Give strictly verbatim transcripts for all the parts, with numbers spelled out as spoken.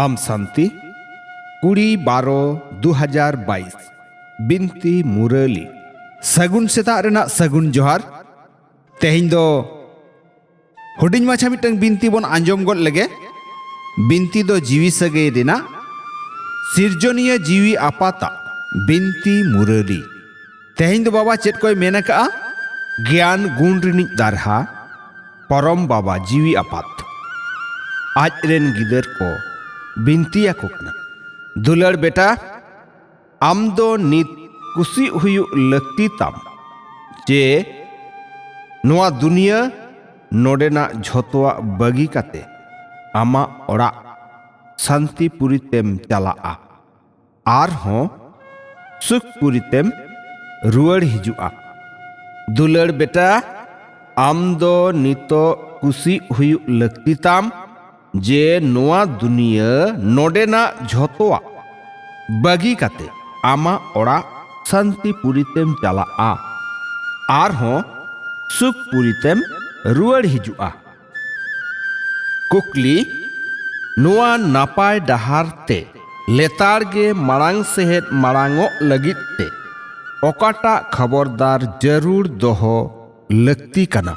ᱟᱢ ᱥᱟᱱᱛᱤ, ᱠᱩᱲᱤ ᱵᱟᱨᱚ ᱫᱩ ᱦᱟᱡᱟᱨ ᱵᱟᱭᱤᱥ᱾ ᱵᱤᱱᱛᱤ ᱢᱩᱨᱟᱹᱞᱤ᱾ ᱥᱟᱹᱜᱩᱱ ᱥᱮᱛᱟᱜ ᱨᱮᱱᱟᱜ ᱥᱟᱹᱜᱩᱱ ᱡᱚᱦᱟᱨ᱾ ᱛᱮᱦᱮᱧ ᱫᱚ ᱦᱩᱰᱤᱧ ᱢᱟᱪᱷᱟ ᱢᱤᱫᱴᱟᱝ ᱵᱤᱱᱛᱤ ᱵᱚᱱ ᱟᱸᱡᱚᱢ ᱜᱚᱫ ᱞᱮᱜᱮ᱾ ᱵᱤᱱᱛᱤ ᱫᱚ ᱡᱤᱣᱤ ᱥᱟᱹᱜᱟᱹᱭ ᱨᱮᱱᱟᱜ, ᱥᱤᱨᱡᱚᱱᱤᱭᱟᱹ ᱡᱤᱣᱤ ᱟᱯᱟᱛᱟᱜ ᱵᱤᱱᱛᱤ ᱢᱩᱨᱟᱹᱞᱤ᱾ ᱛᱮᱦᱮᱧ ᱫᱚ ᱵᱟᱵᱟ ᱪᱮᱫ ᱠᱚᱭ ᱢᱮᱱ ᱟᱠᱟᱜᱼᱟ? ᱜᱮᱭᱟᱱ ᱜᱩᱱ ᱨᱤᱱᱤᱡ ᱫᱟᱨᱦᱟ, ᱯᱚᱨᱚᱢ ᱵᱟᱵᱟ ᱡᱤᱣᱤ ᱟᱯᱟᱛ᱾ ᱟᱡ ᱨᱮᱱ ᱜᱤᱫᱟᱹᱨ ᱠᱚ ᱵᱤᱱᱛᱤ ᱟᱠᱚ ᱠᱟᱱᱟ, ᱫᱩᱞᱟᱹᱲ ᱵᱮᱴᱟ, ᱟᱢ ᱫᱚ ᱱᱤᱛ ᱠᱩᱥᱤᱜ ᱦᱩᱭᱩᱜ ᱞᱟᱹᱠᱛᱤ ᱛᱟᱢ ᱡᱮ ᱱᱚᱣᱟ ᱫᱩᱱᱤᱭᱟᱹ ᱱᱚᱰᱮᱱᱟᱜ ᱡᱷᱚᱛᱚᱣᱟᱜ ᱵᱟᱹᱜᱤ ᱠᱟᱛᱮ ᱟᱢᱟᱜ ᱚᱲᱟᱜ ᱥᱟᱱᱛᱤᱯᱩᱨᱤ ᱛᱮᱢ ᱪᱟᱞᱟᱜᱼᱟ᱾ ᱟᱨᱦᱚᱸ ᱥᱩᱠᱯᱩᱨᱤ ᱛᱮᱢ ᱨᱩᱣᱟᱹᱲ ᱦᱤᱡᱩᱜᱼᱟ᱾ ᱫᱩᱞᱟᱹᱲ ᱵᱮᱴᱟ, ᱟᱢ ᱫᱚ ᱱᱤᱛᱚᱜ ᱠᱩᱥᱤᱜ ᱦᱩᱭᱩᱜ ᱞᱟᱹᱠᱛᱤ ᱛᱟᱢ ᱡᱮ ᱱᱚᱣᱟ ᱫᱩᱱᱤᱭᱟᱹ ᱱᱚᱰᱮᱱᱟᱜ ᱡᱷᱚᱛᱚᱣᱟᱜ ᱵᱟᱹᱜᱤ ᱠᱟᱛᱮ ᱟᱢᱟᱜ ᱚᱲᱟᱜ ᱥᱟᱱᱛᱤᱯᱩᱨᱤ ᱛᱮᱢ ᱪᱟᱞᱟᱜᱼᱟ᱾ ᱟᱨᱦᱚᱸ ᱥᱩᱠᱯᱩᱨᱤ ᱛᱮᱢ ᱨᱩᱣᱟᱹᱲ ᱦᱤᱡᱩᱜᱼᱟ᱾ ᱠᱩᱠᱞᱤ, ᱱᱚᱣᱟ ᱱᱟᱯᱟᱭ ᱰᱟᱦᱟᱨ ᱛᱮ ᱞᱮᱛᱟᱲ ᱜᱮ ᱢᱟᱲᱟᱝ ᱥᱮᱦᱮᱫ ᱢᱟᱲᱟᱝᱚᱜ ᱞᱟᱹᱜᱤᱫ ᱛᱮ ᱚᱠᱟᱴᱟᱜ ᱠᱷᱚᱵᱚᱨᱫᱟᱨ ᱡᱟᱹᱨᱩᱲ ᱫᱚᱦᱚ ᱞᱟᱹᱠᱛᱤ ᱠᱟᱱᱟ?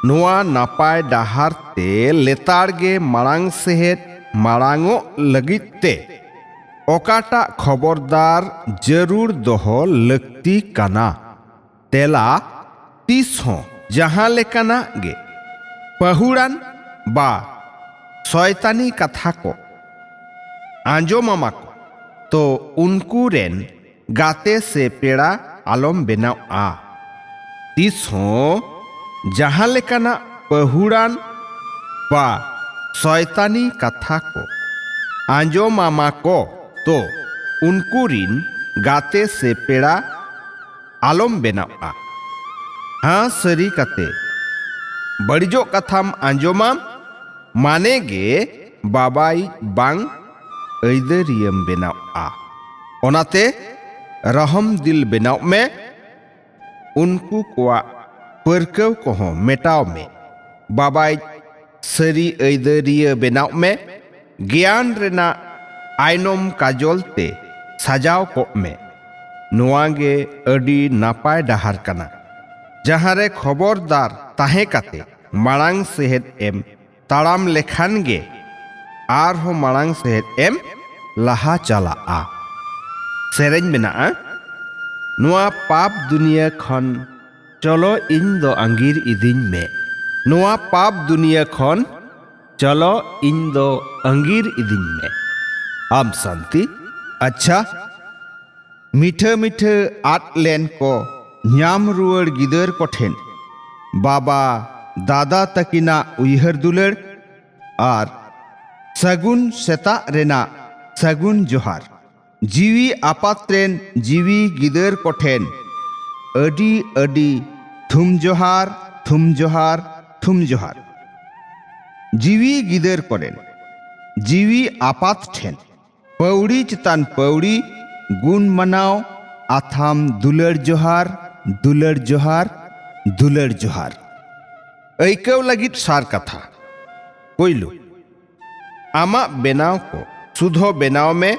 ᱱᱚᱣᱟ ᱱᱟᱯᱟᱭ ᱰᱟᱦᱟᱨ ᱛᱮ ᱞᱮᱛᱟᱲ ᱜᱮ ᱢᱟᱲᱟᱝ ᱥᱮᱦᱮᱫ ᱢᱟᱲᱟᱝᱚᱜ ᱞᱟᱹᱜᱤᱫ ᱛᱮ ᱚᱠᱟᱴᱟᱜ ᱠᱷᱚᱵᱚᱨᱫᱟᱨ ᱡᱟᱹᱨᱩᱲ ᱫᱚᱦᱚ ᱞᱟᱹᱠᱛᱤ ᱠᱟᱱᱟ? ᱛᱮᱞᱟ, ᱛᱤᱥ ᱦᱚᱸ ᱡᱟᱦᱟᱸ ᱞᱮᱠᱟᱱᱟᱜ ᱜᱮ ᱯᱟᱹᱦᱩᱲᱟᱱ ᱵᱟ ᱥᱚᱭᱛᱟᱱᱤ ᱠᱟᱛᱷᱟ ᱠᱚ ᱟᱸᱡᱚᱢᱟᱢᱟ ᱠᱚ, ᱛᱚ ᱩᱱᱠᱩ ᱨᱮᱱ ᱜᱟᱛᱮ ᱥᱮ ᱯᱮᱲᱟ ᱟᱞᱚᱢ ᱵᱮᱱᱟᱣᱼᱟ᱾ ᱛᱤᱥ ᱦᱚᱸ ᱡᱟᱦᱟᱸ ᱞᱮᱠᱟᱱᱟᱜ ᱯᱟᱹᱦᱩᱲᱟᱱ ᱵᱟ ᱥᱚᱭᱛᱟᱱᱤ ᱠᱟᱛᱷᱟ ᱠᱚ ᱟᱸᱡᱚᱢᱟᱢᱟ ᱠᱚ, ᱛᱚ ᱩᱱᱠᱩ ᱨᱤᱱ ᱜᱟᱛᱮ ᱥᱮ ᱯᱮᱲᱟ ᱟᱞᱚᱢ ᱵᱮᱱᱟᱣᱼᱟ᱾ ᱦᱟᱸ ᱥᱟᱹᱨᱤ ᱠᱟᱛᱮ ᱵᱟᱹᱲᱤᱡᱚᱜ ᱠᱟᱛᱷᱟᱢ ᱟᱸᱡᱚᱢᱟᱢ, ᱢᱟᱱᱮ ᱜᱮ ᱵᱟᱵᱟᱭᱤᱡ ᱵᱟᱝ ᱟᱹᱭᱫᱟᱹᱨᱤᱭᱟᱹᱢ ᱵᱮᱱᱟᱣᱼᱟ᱾ ᱚᱱᱟᱛᱮ ᱨᱚᱦᱚᱢ ᱫᱤᱞ ᱵᱮᱱᱟᱣ ᱢᱮ, ᱩᱱᱠᱩ ᱠᱚᱣᱟᱜ ᱯᱟᱹᱨᱠᱟᱹᱣ ᱠᱚᱦᱚᱸ ᱢᱮᱴᱟᱣ ᱢᱮ᱾ ᱵᱟᱵᱟᱭᱤᱡ ᱥᱟᱹᱨᱤ ᱟᱹᱭᱫᱟᱹᱨᱤᱭᱟᱹ ᱵᱮᱱᱟᱣ ᱢᱮ, ᱜᱮᱭᱟᱱ ᱨᱮᱱᱟᱜ ᱟᱭᱱᱚᱢ ᱠᱟᱡᱚᱞ ᱛᱮ ᱥᱟᱡᱟᱣ ᱠᱚᱜ ᱢᱮ᱾ ᱱᱚᱣᱟ ᱜᱮ ᱟᱹᱰᱤ ᱱᱟᱯᱟᱭ ᱰᱟᱦᱟᱨ ᱠᱟᱱᱟ, ᱡᱟᱦᱟᱸ ᱨᱮ ᱠᱷᱚᱵᱚᱨᱫᱟᱨ ᱛᱟᱦᱮᱸ ᱠᱟᱛᱮ ᱢᱟᱲᱟᱝ ᱥᱮᱦᱮᱫ ᱮᱢ ᱛᱟᱲᱟᱢ ᱞᱮᱠᱷᱟᱱ ᱜᱮ ᱟᱨᱦᱚᱸ ᱢᱟᱲᱟᱝ ᱥᱮᱦᱮᱫ ᱮᱢ ᱞᱟᱦᱟ ᱪᱟᱞᱟᱜᱼᱟ᱾ ᱥᱮᱨᱮᱧ ᱢᱮᱱᱟᱜᱼᱟ, ᱱᱚᱣᱟ ᱯᱟᱯ ᱫᱩᱱᱤᱭᱟᱹ ᱠᱷᱚᱱ ᱪᱚᱞᱚ ᱤᱧ ᱫᱚ ᱟᱸᱜᱤᱨ ᱤᱫᱤᱧ ᱢᱮ᱾ ᱱᱚᱣᱟ ᱯᱟᱯ ᱫᱩᱱᱤᱭᱟᱹ ᱠᱷᱚᱱ ᱪᱚᱞᱚ ᱤᱧ ᱫᱚ ᱟᱸᱜᱤᱨ ᱤᱫᱤᱧ ᱢᱮ᱾ ᱟᱢ ᱥᱟᱱᱛᱤ, ᱟᱪᱪᱷᱟ, ᱢᱤᱴᱷᱟᱹ ᱢᱤᱴᱷᱟᱹ ᱟᱫ ᱞᱮᱱ ᱠᱚ ᱧᱟᱢ ᱨᱩᱣᱟᱹᱲ ᱜᱤᱫᱟᱹᱨ ᱠᱚᱴᱷᱮᱱ ᱵᱟᱵᱟ ᱫᱟᱫᱟ ᱛᱟᱹᱠᱤᱱᱟᱜ ᱩᱭᱦᱟᱹᱨ ᱫᱩᱞᱟᱹᱲ ᱟᱨ ᱥᱟᱹᱜᱩᱱ ᱥᱮᱛᱟᱜ ᱨᱮᱱᱟᱜ ᱥᱟᱹᱜᱩᱱ ᱡᱚᱦᱟᱨ᱾ ᱡᱤᱣᱤ ᱟᱯᱟᱛ ᱨᱮᱱ ᱡᱤᱣᱤ ᱜᱤᱫᱟᱹᱨ ᱠᱚᱴᱷᱮᱱ ᱟᱹᱰᱤ ᱟᱹᱰᱤ ᱛᱷᱩᱢ ᱡᱚᱦᱟᱨ, ᱛᱷᱩᱢ ᱡᱚᱦᱟᱨ, ᱛᱷᱩᱢ ᱡᱚᱦᱟᱨ᱾ ᱡᱤᱣᱤ ᱜᱤᱫᱟᱹᱨ ᱠᱚᱨᱮᱱ ᱡᱤᱣᱤ ᱟᱯᱟᱛ ᱴᱷᱮᱱ ᱯᱟᱹᱣᱲᱤ ᱪᱮᱛᱟᱱ ᱯᱟᱹᱣᱲᱤ ᱜᱩᱱ ᱢᱟᱱᱟᱣ ᱟᱛᱷᱟᱢ ᱫᱩᱞᱟᱹᱲ ᱡᱚᱦᱟᱨ, ᱫᱩᱞᱟᱹᱲ ᱡᱚᱦᱟᱨ, ᱫᱩᱞᱟᱹᱲ ᱡᱚᱦᱟᱨ᱾ ᱟᱹᱭᱠᱟᱹᱣ ᱞᱟᱹᱜᱤᱫ ᱥᱟᱨ ᱠᱟᱛᱷᱟ᱾ ᱯᱳᱭᱞᱳ, ᱟᱢᱟᱜ ᱵᱮᱱᱟᱣ ᱠᱚ ᱥᱩᱫᱷᱚ ᱵᱮᱱᱟᱣ ᱢᱮ,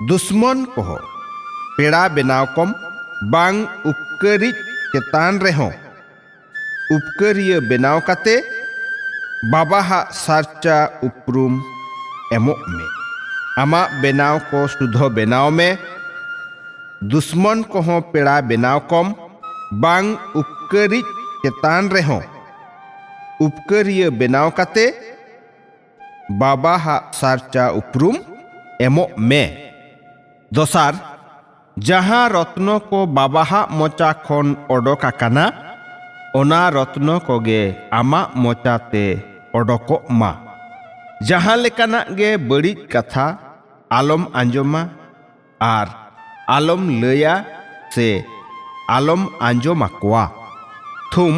ᱫᱩᱥᱢᱚᱱ ᱠᱚᱦᱚᱸ ᱯᱮᱲᱟ ᱵᱮᱱᱟᱣ ᱠᱚᱢ, ᱵᱟᱝ ᱩᱯᱠᱟᱹᱨᱤᱡ ᱪᱮᱛᱟᱱ ᱨᱮᱦᱚᱸ ᱩᱯᱠᱟᱹᱨᱤᱭᱟᱹ ᱵᱮᱱᱟᱣ ᱠᱟᱛᱮ ᱵᱟᱵᱟᱦᱟᱜ ᱥᱟᱨᱪᱟ ᱩᱯᱨᱩᱢ ᱮᱢᱚᱜ ᱢᱮ᱾ ᱟᱢᱟᱜ ᱵᱮᱱᱟᱣ ᱠᱚ ᱥᱩᱫᱷᱚ ᱵᱮᱱᱟᱣ ᱢᱮ, ᱫᱩᱥᱢᱚᱱ ᱠᱚᱦᱚᱸ ᱯᱮᱲᱟ ᱵᱮᱱᱟᱣ ᱠᱚᱢ, ᱵᱟᱝ ᱩᱯᱠᱟᱹᱨᱤᱡ ᱪᱮᱛᱟᱱ ᱨᱮᱦᱚᱸ ᱩᱯᱠᱟᱹᱨᱤᱭᱟᱹ ᱵᱮᱱᱟᱣ ᱠᱟᱛᱮ ᱵᱟᱵᱟᱦᱟᱜ ᱥᱟᱨᱪᱟ ᱩᱯᱨᱩᱢ ᱮᱢᱚᱜ ᱢᱮ᱾ ᱫᱚᱥᱟᱨ, ᱡᱟᱦᱟᱸ ᱨᱚᱛᱱᱚ ᱠᱚ ᱵᱟᱵᱟᱦᱟᱜ ᱢᱚᱪᱟ ᱠᱷᱚᱱ ᱚᱰᱚᱠ ᱟᱠᱟᱱᱟ, ᱚᱱᱟ ᱨᱚᱛᱱᱚ ᱠᱚᱜᱮ ᱟᱢᱟᱜ ᱢᱚᱪᱟ ᱛᱮ ᱚᱰᱚᱠᱚᱜ ᱢᱟ᱾ ᱡᱟᱦᱟᱸ ᱞᱮᱠᱟᱱᱟᱜ ᱜᱮ ᱵᱟᱹᱲᱤᱡ ᱠᱟᱛᱷᱟ ᱟᱞᱚᱢ ᱟᱸᱡᱚᱢᱟ ᱟᱨ ᱟᱞᱚᱢ ᱞᱟᱹᱭᱟ ᱥᱮ ᱟᱞᱚᱢ ᱟᱸᱡᱚᱢ ᱟᱠᱚᱣᱟ᱾ ᱛᱷᱩᱢ,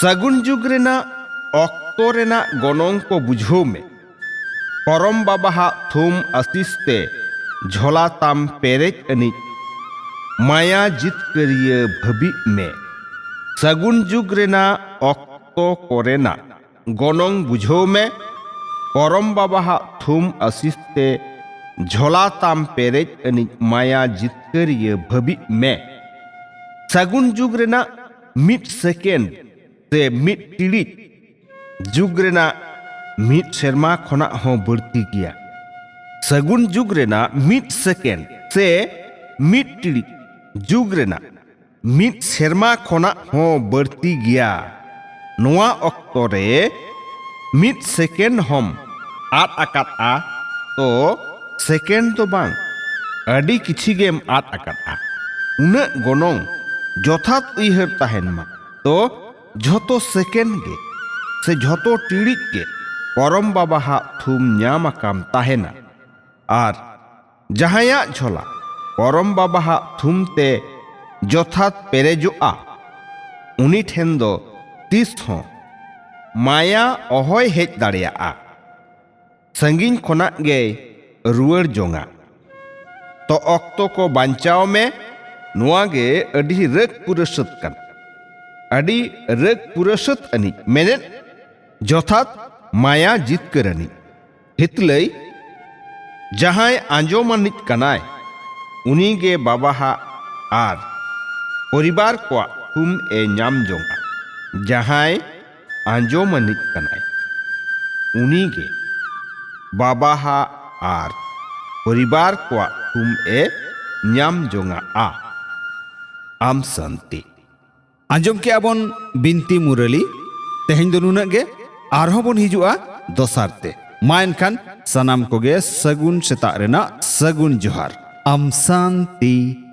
ᱥᱟᱹᱜᱩᱱ ᱡᱩᱜᱽ ᱨᱮᱱᱟᱜ ᱚᱠᱛᱚ ᱨᱮᱱᱟᱜ ᱜᱚᱱᱚᱝ ᱠᱚ ᱵᱩᱡᱷᱟᱹᱣ ᱢᱮ᱾ ᱯᱚᱨᱚᱢ ᱵᱟᱵᱟᱦᱟᱜ ᱛᱷᱩᱢ ᱟᱥᱤᱥ ᱛᱮ ᱡᱷᱚᱞᱟ ᱛᱟᱢ ᱯᱮᱨᱮᱡ ᱟᱹᱱᱤᱡ ᱢᱟᱭᱟ ᱡᱤᱛᱠᱟᱹᱨᱤᱭᱟᱹ ᱵᱷᱟᱹᱵᱤᱜ ᱢᱮ᱾ ᱥᱟᱹᱜᱩᱱ ᱡᱩᱜᱽ ᱨᱮᱱᱟᱜ ᱚᱠᱛᱚ ᱠᱚᱨᱮᱱᱟᱜ ᱜᱚᱱᱚᱝ ᱵᱩᱡᱷᱟᱹᱣ ᱢᱮ᱾ ᱯᱚᱨᱚᱢ ᱵᱟᱵᱟᱦᱟᱜ ᱛᱷᱩᱢ ᱟᱥᱤᱥ ᱛᱮ ᱡᱷᱚᱞᱟ ᱛᱟᱢ ᱯᱮᱨᱮᱡ ᱟᱹᱱᱤᱡ ᱢᱟᱭᱟ ᱡᱤᱛᱠᱟᱹᱨᱤᱭᱟᱹ ᱵᱷᱟᱹᱵᱤᱜ ᱢᱮ᱾ ᱥᱟᱹᱜᱩᱱ ᱡᱩᱜᱽ ᱨᱮᱱᱟᱜ ᱢᱤᱫ ᱥᱮᱠᱮᱱᱰ ᱥᱮ ᱢᱤᱫ ᱴᱤᱲᱤᱡ ᱡᱩᱜᱽ ᱨᱮᱱᱟᱜ ᱢᱤᱫ ᱥᱮᱨᱢᱟ ᱠᱷᱚᱱᱟᱜ ᱦᱚᱸ ᱵᱟᱹᱲᱛᱤ ᱜᱮᱭᱟ᱾ ᱥᱟᱹᱜᱩᱱ ᱡᱩᱜᱽ ᱨᱮᱱᱟᱜ ᱢᱤᱫ ᱥᱮᱠᱮᱱᱰ ᱥᱮ ᱢᱤᱫ ᱴᱤᱲᱤᱡ ᱡᱩᱜᱽ ᱨᱮᱱᱟᱜ ᱢᱤᱫ ᱥᱮᱨᱢᱟ ᱠᱷᱚᱱᱟᱜ ᱦᱚᱸ ᱵᱟᱹᱲᱛᱤ ᱜᱮᱭᱟ᱾ ᱱᱚᱣᱟ ᱚᱠᱛᱚ ᱨᱮ ᱢᱤᱫ ᱥᱮᱠᱮᱱᱰ ᱦᱚᱸᱢ ᱟᱫ ᱟᱠᱟᱫᱼᱟ, ᱛᱚ ᱥᱮᱠᱮᱱᱰ ᱫᱚ ᱵᱟᱝ, ᱟᱹᱰᱤ ᱠᱤᱪᱷᱤ ᱜᱮᱢ ᱟᱫ ᱟᱠᱟᱫᱼᱟ᱾ ᱩᱱᱟᱹᱜ ᱜᱚᱱᱚᱝ ᱡᱚᱛᱷᱟᱛ ᱩᱭᱦᱟᱹᱨ ᱛᱟᱦᱮᱱ ᱢᱟ, ᱛᱚ ᱡᱷᱚᱛᱚ ᱥᱮᱠᱮᱱᱰ ᱜᱮ ᱥᱮ ᱡᱷᱚᱛᱚ ᱴᱤᱲᱤᱡ ᱜᱮ ᱯᱚᱨᱚᱢ ᱵᱟᱵᱟᱦᱟᱜ ᱛᱷᱩᱢ ᱧᱟᱢ ᱟᱠᱟᱢ ᱛᱟᱦᱮᱱᱟ᱾ ᱟᱨ ᱡᱟᱦᱟᱸᱭᱟᱜ ᱡᱷᱚᱞᱟ ᱯᱚᱨᱚᱢ ᱵᱟᱵᱟᱦᱟᱜ ᱛᱷᱩᱢ ᱛᱮ ᱡᱚᱛᱷᱟᱛ ᱯᱮᱨᱮᱡᱚᱜᱼᱟ, ᱩᱱᱤ ᱴᱷᱮᱱ ᱫᱚ ᱛᱤᱥ ᱦᱚᱸ ᱢᱟᱭᱟ ᱚᱦᱚᱭ ᱦᱮᱡ ᱫᱟᱲᱮᱭᱟᱜᱼᱟ᱾ ᱥᱟᱺᱜᱤᱧ ᱠᱷᱚᱱᱟᱜ ᱜᱮᱭ ᱨᱩᱣᱟᱹᱲ ᱡᱚᱝᱟ᱾ ᱛᱚ ᱚᱠᱛᱚ ᱠᱚ ᱵᱟᱧᱪᱟᱣ ᱢᱮ, ᱱᱚᱣᱟ ᱜᱮ ᱟᱹᱰᱤ ᱨᱟᱹᱜ ᱯᱩᱨᱟᱹ ᱥᱟᱹᱛ ᱠᱟᱱᱟ᱾ ᱟᱹᱰᱤ ᱨᱟᱹᱜ ᱯᱩᱨᱟᱹ ᱥᱟᱹᱛ ᱟᱹᱱᱤᱡ ᱢᱮᱱᱮᱫ ᱡᱚᱛᱷᱟᱛ ᱢᱟᱭᱟ ᱡᱤᱛᱠᱟᱹᱨ ᱟᱹᱱᱤᱡ᱾ ᱦᱤᱛᱞᱟᱹᱭ ᱡᱟᱦᱟᱸᱭ ᱟᱸᱡᱚᱢ ᱟᱹᱱᱤᱡ ᱠᱟᱱᱟᱭ, ᱩᱱᱤ ᱜᱮ ᱵᱟᱵᱟᱦᱟᱜ ᱟᱨ ᱯᱚᱨᱤᱵᱟᱨ ᱠᱚᱣᱟᱜ ᱛᱷᱩᱢ ᱮ ᱧᱟᱢ ᱡᱚᱝᱟ᱾ ᱡᱟᱦᱟᱸᱭ ᱟᱸᱡᱚᱢ ᱟᱹᱱᱤᱡ ᱠᱟᱱᱟᱭ, ᱩᱱᱤ ᱜᱮ ᱵᱟᱵᱟᱦᱟᱜ ᱟᱨ ᱯᱚᱨᱤᱵᱟᱨ ᱠᱚᱣᱟᱜ ᱛᱷᱩᱢ ᱮ ᱧᱟᱢ ᱡᱚᱝᱟᱜᱼᱟ᱾ ᱟᱢ ᱥᱟᱱᱛᱤ᱾ ᱟᱸᱡᱚᱢ ᱠᱮᱜᱼᱟ ᱵᱚᱱ ᱵᱤᱱᱛᱤ ᱢᱩᱨᱟᱹᱞᱤ᱾ ᱛᱮᱦᱮᱧ ᱫᱚ ᱱᱩᱱᱟᱹᱜ ᱜᱮ, ᱟᱨᱦᱚᱸ ᱵᱚᱱ ᱦᱤᱡᱩᱜᱼᱟ ᱫᱚᱥᱟᱨ ᱛᱮ᱾ ᱢᱟ ᱮᱱᱠᱷᱟᱱ ᱥᱟᱱᱟᱢ ᱠᱚᱜᱮ ᱥᱟᱹᱜᱩᱱ ᱥᱮᱛᱟᱜ ᱨᱮᱱᱟᱜ ᱥᱟᱹᱜᱩᱱ ᱡᱚᱦᱟᱨ᱾ ᱟᱢ ᱥᱟᱱᱛᱤ᱾